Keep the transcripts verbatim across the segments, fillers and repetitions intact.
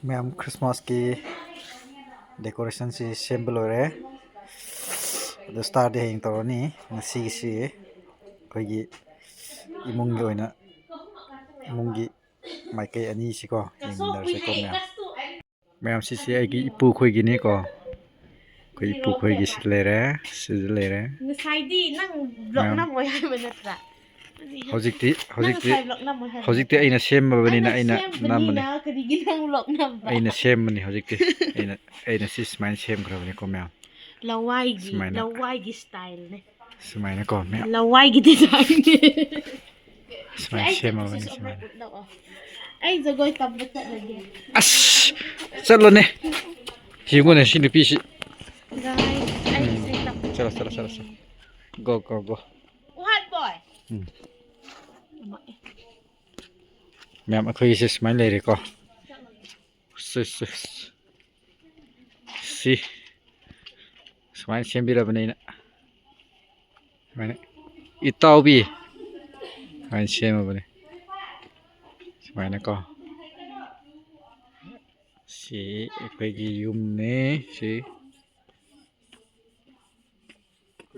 ꯃꯌꯥꯝ, ꯈ꯭ꯔꯤꯁꯃꯥꯁꯀꯤ ꯗꯦꯀꯣꯔꯦꯁꯟꯁꯤ ꯁꯦꯝꯕ ꯂꯣꯏꯔꯦ꯫ ꯑꯗꯣ ꯁ꯭ꯇꯥꯔꯗꯤ ꯍꯌꯦꯡ ꯇꯧꯔꯅꯤ꯫ ꯉꯁꯤꯒꯤꯁꯤ ꯑꯩꯈꯣꯏꯒꯤ ꯏꯃꯨꯡꯒꯤ ꯑꯣꯏꯅ, ꯏꯃꯨꯡꯒꯤ ꯃꯥꯏꯀꯩ ꯑꯅꯤꯁꯤꯀꯣ, ꯌꯦꯡꯃꯤꯟꯅꯔꯁꯦꯀꯣ ꯃꯌꯥꯝ꯫ ꯃꯌꯥꯝ, ꯁꯤꯁꯦ ꯑꯩꯒꯤ ꯏꯄꯨ ꯈꯣꯏꯒꯤꯅꯦꯀꯣ꯫ ꯑꯩꯈꯣꯏ ꯏꯄꯨ ꯈꯣꯏꯒꯤ ꯁꯤ ꯂꯩꯔꯦ, ꯁꯤꯗ ꯂꯩꯔꯦ꯫ ꯉꯁꯥꯏꯗꯤ ꯅꯪ ꯕ꯭ꯂꯣꯛ ꯃꯌꯥꯝ ꯅꯝꯃꯣꯏ ꯍꯥꯏꯕ ꯅꯠꯇ꯭ꯔꯥ? ꯍꯧꯖꯤꯛꯇꯤ, ꯅꯪ ꯍꯧꯖꯤꯛꯇꯤ, ꯉꯁꯥꯏ ꯕ꯭ꯂꯣꯛ ꯅꯝꯃꯣꯏ ꯍꯥꯏꯕ ꯍꯧꯖꯤꯛꯇꯤ ꯅꯠꯇ꯭ꯔꯥ? ꯑꯩꯅ ꯁꯦꯝꯃꯕꯅꯤꯅ ꯑꯩꯅ ꯑꯩꯅ ꯅꯝꯕꯅꯦ꯫ ꯁꯦꯝꯕꯅꯤꯅ ꯀꯔꯤꯒꯤ ꯅꯪ ꯕ꯭ꯂꯣꯛ ꯅꯝꯕ? ꯑꯩꯅ ꯁꯦꯝꯕꯅꯤ ꯍꯧꯖꯤꯛꯇꯤ꯫ ꯑꯩꯅ, ꯑꯩꯅ ꯁꯤ ꯁꯨꯃꯥꯏꯅ ꯁꯦꯝꯈ꯭ꯔꯕꯅꯤꯀꯣ ꯃꯌꯥꯝ꯫ ꯂꯋꯥꯏꯒꯤ, ꯁꯨꯃꯥꯏꯅ꯫ ꯂꯋꯥꯏꯒꯤ ꯁ꯭ꯇꯥꯏꯜꯅꯦ꯫ ꯁꯨꯃꯥꯏꯅꯀꯣ ꯃꯌꯥꯝ꯫ ꯂꯋꯥꯏꯒꯤ ꯗꯤꯖꯥꯏꯟꯅꯦ꯫ ꯁꯨꯃꯥꯏꯅ ꯑꯩ ꯁꯦꯝꯃꯕꯅꯤ, ꯆꯠꯄꯁꯤꯁꯨ ꯁꯨꯃꯥꯏꯅ꯫ ꯑꯃꯨꯛ ꯎꯠꯂꯛꯑꯣ꯫ ꯑꯩ ꯖꯒꯣꯏ ꯇꯝꯕ ꯆꯠꯂꯒꯦ꯫ ꯑꯁ! ꯆꯠꯂꯣꯅꯦ꯫ ꯌꯦꯡꯉꯨꯅꯦ ꯁꯤ ꯅꯨꯄꯤꯁꯤ꯫ ꯒꯥꯏꯁ, ꯑꯩ ꯎꯝ꯫ ꯏꯁꯩ ꯇꯝꯕ ꯆꯠꯂꯣ, ꯆꯠꯂꯣ, ꯆꯠꯂꯣ, ꯆꯠꯂꯒꯦ꯫ ꯆꯠꯂꯣ꯫ Go, go, go. What boy? ꯎꯝ꯫ ꯃꯌꯥꯝ, ꯑꯩꯈꯣꯏꯒꯤꯁꯦ ꯁꯨꯃꯥꯏꯅ ꯂꯩꯔꯦꯀꯣ꯫ ꯁꯤ, ꯁꯤ, ꯁꯤ꯫ ꯁꯤ꯫ ꯁꯨꯃꯥꯏꯅ ꯁꯦꯝꯕꯤꯔꯕꯅꯤ ꯑꯩꯅ꯫ ꯁꯨꯃꯥꯏꯅ꯫ ꯏꯇꯥꯎꯕꯤ꯫ ꯁꯨꯃꯥꯏꯅ ꯁꯦꯝꯃꯕꯅꯤ꯫ ꯁꯨꯃꯥꯏꯅꯀꯣ꯫ ꯁꯤ ꯑꯩꯈꯣꯏꯒꯤ ꯌꯨꯝꯅꯦ꯫ ꯁꯤ꯫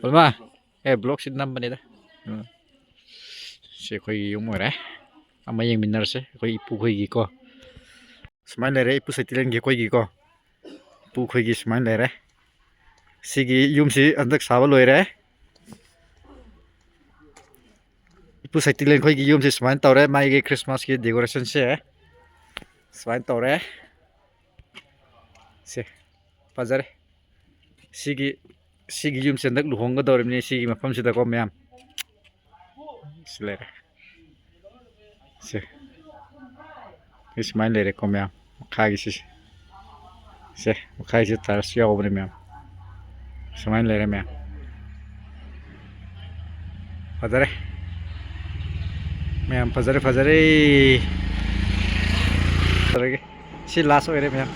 ꯄꯨꯔꯅꯤꯃꯥ, ꯑꯦ, ꯕ꯭ꯂꯣꯛꯁꯤ ꯅꯝꯕꯅꯤꯗ꯫ ꯎꯝ꯫ ꯁꯤ ꯑꯩꯈꯣꯏꯒꯤ ꯌꯨꯝ ꯑꯣꯏꯔꯦ꯫ ꯑꯃ ꯌꯦꯡꯃꯤꯟꯅꯔꯁꯦ, ꯑꯩꯈꯣꯏ ꯏꯄꯨꯈꯣꯏꯒꯤꯀꯣ꯫ ꯁꯨꯃꯥꯏꯅ ꯂꯩꯔꯦ, ꯏꯄꯨ ꯁꯩꯇꯤꯂꯦꯟꯒꯤ ꯑꯩꯈꯣꯏꯒꯤꯀꯣ꯫ ꯏꯄꯨꯈꯣꯏꯒꯤ ꯁꯨꯃꯥꯏꯅ ꯂꯩꯔꯦ꯫ ꯁꯤꯒꯤ ꯌꯨꯝꯁꯤ ꯍꯟꯗꯛ ꯁꯥꯕ ꯂꯣꯏꯔꯦ꯫ ꯏꯄꯨ ꯁꯩꯇꯤꯂꯦꯟ ꯑꯩꯈꯣꯏꯒꯤ ꯌꯨꯝꯁꯤ ꯁꯨꯃꯥꯏꯅ ꯇꯧꯔꯦ, ꯃꯥꯒꯤ ꯈ꯭ꯔꯤꯁꯃꯥꯁꯀꯤ ꯗꯦꯀꯣꯔꯦꯁꯟꯁꯦ ꯁꯨꯃꯥꯏꯅ ꯇꯧꯔꯦ꯫ ꯁꯦ, ꯐꯖꯔꯦ꯫ ꯁꯤꯒꯤ, ꯁꯤꯒꯤ ꯌꯨꯝꯁꯦ ꯍꯟꯗꯛ ꯂꯨꯍꯣꯡꯒꯗꯧꯔꯤꯕꯅꯤ ꯁꯤꯒꯤ ꯃꯐꯝꯁꯤꯗꯀꯣ ꯃꯌꯥꯝ꯫ ꯁꯤ ꯂꯩꯔꯦ꯫ ꯁꯦ꯫ ꯁꯤ ꯁꯨꯃꯥꯏꯅ ꯂꯩꯔꯦꯀꯣ ꯃꯌꯥꯝ꯫ ꯃꯈꯥꯒꯤ ꯁꯤꯁꯦ꯫ ꯁꯦ, ꯃꯈꯥꯒꯤꯁꯦ ꯇꯥꯏꯜꯁ ꯌꯥꯎꯕꯅꯦ ꯃꯌꯥꯝ꯫ ꯁꯨꯃꯥꯏꯅ ꯂꯩꯔꯦ ꯃꯌꯥꯝ꯫ ꯐꯖꯔꯦ꯫ ꯃꯌꯥꯝ ꯐꯖꯔꯦ, ꯐꯖꯔꯦ꯫ ꯐꯖꯔꯒꯦ꯫ ꯁꯤ ꯂꯥꯁ ꯑꯣꯏꯔꯦ ꯃꯌꯥꯝ꯫